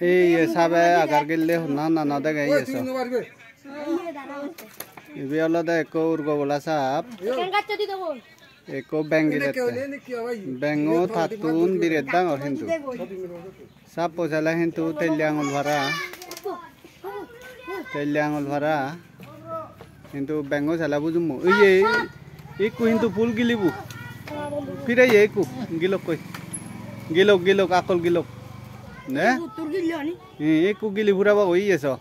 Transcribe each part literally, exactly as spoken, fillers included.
Ei ye sabe agar gille honna honna no dege ye so. Ibe olode ekko urgobola sap. Ekko beng gilette. Bengo tattun biret dangor hintu. Sappo sele hintu telli angul para. Telli angul para. Hintu bengo sele bujummo. Iye, ikku hintu full gilibo. Pire ye ikku, gilokkoi. Gilok, gilok, akkol gilok. Ne? Uttor gillo ani? Hi, ikku gili purebo goi iye so.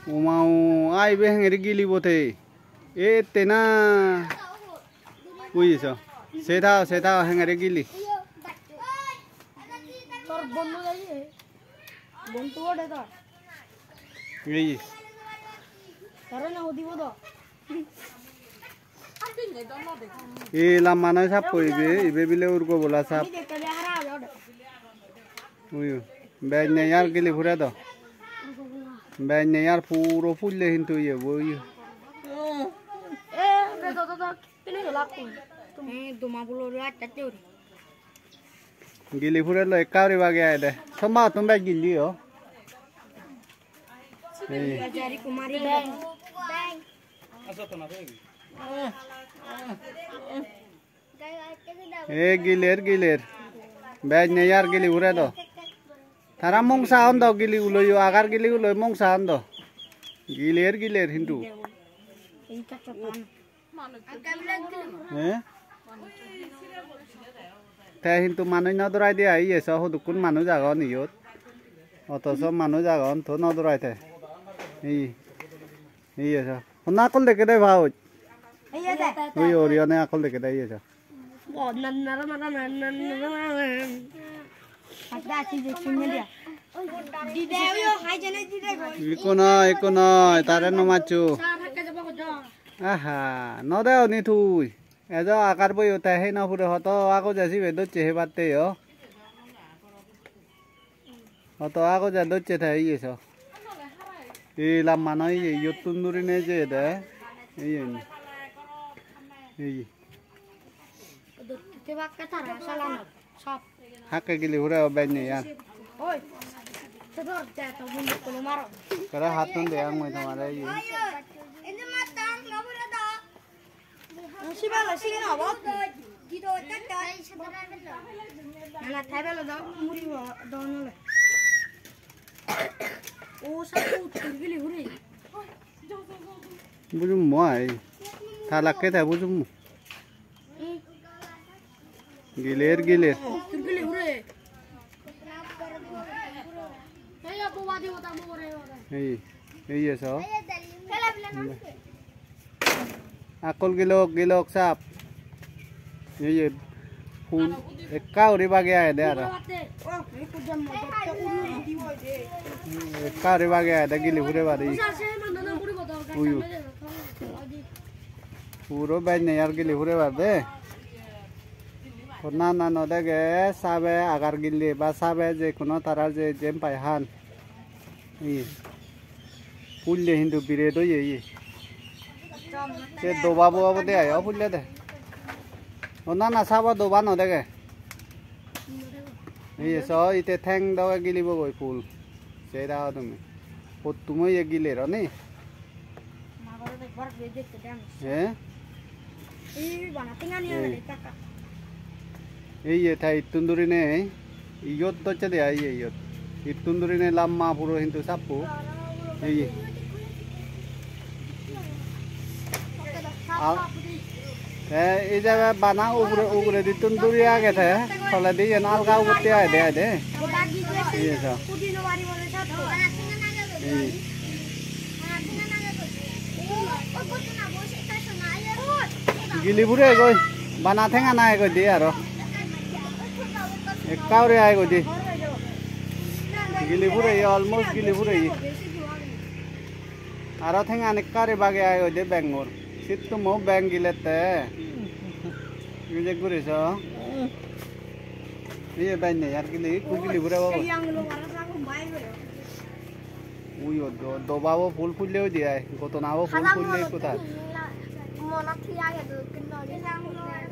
Umau, ai be hengeri gilibo te. E tena. Ui so. Seta, seta hengeri gili. Tor bondu dai. Bondu ode tor. Ei. Tara na udibo do. E lamma noi sappo ibe, ibe bile urgobola sap. Ami dekke de hara ode. Uyu. Bej nei ar gili pure do. Bej nei ar puro pulle hintu iye bo iye. Eh, re do do do. Pini do lakku. Eh, duma bulo re atta te ore. Gili purello ekka guri bagi agede. Somma tun bej gilli o. Ei. Bajari kumari. E giler, giler. Bej nei ar gili pure do. Tara mungsa on do gili uloyo, agar gili uloi mungsa on do. Giler, giler hintu. Ei ka chopan. Eh? Te hintu manuj no dorai de ai, iye so hudukkun manuj agon iyot. Oto so manuj agon, to no dorai te. Iye. Iye so. Honna akkol dekke de bauj? Iye de. Ui, Orione akkol dekke de iye so. Bo, nan, nara, nara, nan, nan, nara, nan. Acha, achi, je, chunne dia. Dide, uyo, hai jene dide go. Ikko noi, ikko noi, tare no maccho. Sar hakke jabo go jo. Aha, no de oni tui. Ejo akar boyo te hei no pure hoto agoje sibe docche hebatte yo. Hoto agoje docche te iye so. Ei lamma noi iye, iyottun durine jeye de. Iye ni. Iye. Tebakke tara salanot sob. Hakke gili hure o bej nei ar. Oi. Te dor, te to bundu kono maro. Kara hattun de ang mui tomare iye. Indi matang no bure da. Sibala sigi no bo. Nana thai bela do muri bo do no le. O sa tu turgili hure. Bujum mo ai. Thalakke ta bujum mo. Giler, giler. Ei, ei, eso. Akol gilok, gilok sap. Ei, ei, phul ekka uri bagi agede aro. Ekka uri bagi agede gili pure bari. Uyu. Puro bej nei ar gili purebar de. Honna na no dege sabe agar gille ba sabe je kuno tarar je jem pai han. Iye. Pulle hintu biret oye iye. Se doba bo obode ayo pulle de. Honna na sabo doba no dege. Iye so ite theng doge gilibo goi pul. Sei dago tumi. Pottumo ye gilero ni? Magorot ekbar bej dekte de ami. He? Ei bana tengani agede ekka ekka. Ei ye ta ittun durine, iyot docche de ai ye iyot. Ittun durine lamma puro hintu sappo. Ei ye. Al- Te ei jaga bana ugure, uguredittun duri age te, toledi iyen alga ugutte aide, aide. Iye so. Iye. Gili pure goi, bana tenga nai goi de aro. Ekka uri ai goi de. Gili pure ye, almost gili pure ye. Aro tengan ekka guri bagi agey de bengor. Sittumo beng gilette. Iyot guri so. Iye beng nei ar gili, ikko gili pure babo. Uyo do, dobabo phul phulle udi ai. Gotonabo phul phulle ikko tar. Monot hi agey do, kintu.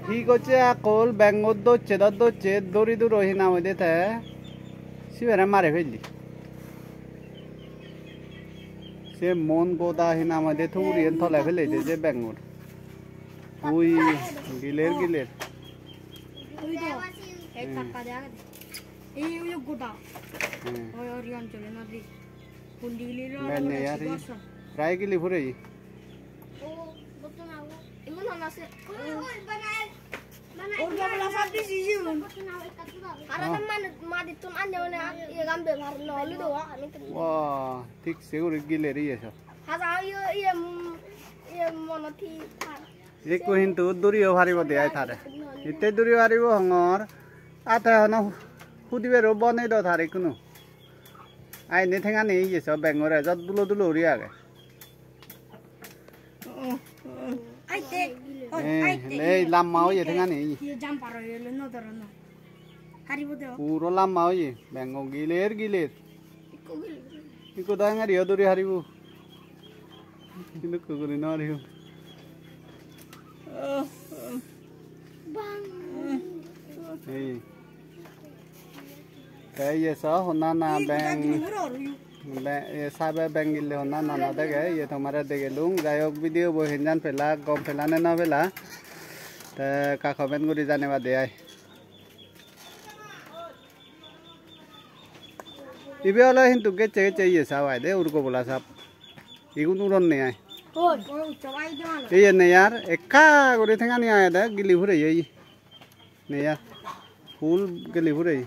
Hi gocche akkol, bengot docche do docche, duri duro hi nang hoide te. Sibere mari felli. Se mon goda hi nang hoide tuguriyen tole felei de je bengot. Ui, giler giler. Ui do, ek Hmm. Takka de agede. Ei ui goda. Hmm. Oi, oi, riyan chole na di. Hundi gili lo, Ben lo, nei lo, ari. Sigo aso. Prai gili purei. O, boto na o. Igun hana se. Oi, oi, banai. Banai. Oi, gabla sab di si si un. Boto na o, ekka tu da. Ara Ah. Mane, madittun anye one, ye gambe bhar lo, lo do, ami tu. Wah, thik se guri giler iye so. Haja, iye, iye, mm, iye, mono thi, thar. Ekku hintu duriyo paribo de ai tare. Hitte duriyo paribo hongor. Ate hono hudibero bone do tare ikkunu. Ai ni thengani iye so bengore jot dulo dulo guri age. Aite, oi, Eh, aite. Ei lamma oye thengani. Iye jump paro, iye no doro no. Haribo de. Puro lamma oye, bengo giler giler. Ikko gil. Ikko dang ariyo duri haribo. Hintu ikko guri no haribo. Bang. Ei. Te iye so honna na Ei, beng. Goda dino aro aro. Be-, e, sabe bengille honna nana dege, iye tomare degelung. Jai hok, video bo henjan pela, gom pela ne no pela. Te ekka comment guri janeba de ai. Ibe ole hintu gecche gecche iye sap ai de, urgo bola sap. Igun uron ne ai. Oi, oi, uccho bai de mane. Iye ne ar, ekka guri thengani ai de, gili pureye iye. Ne ar. Full gili pureye.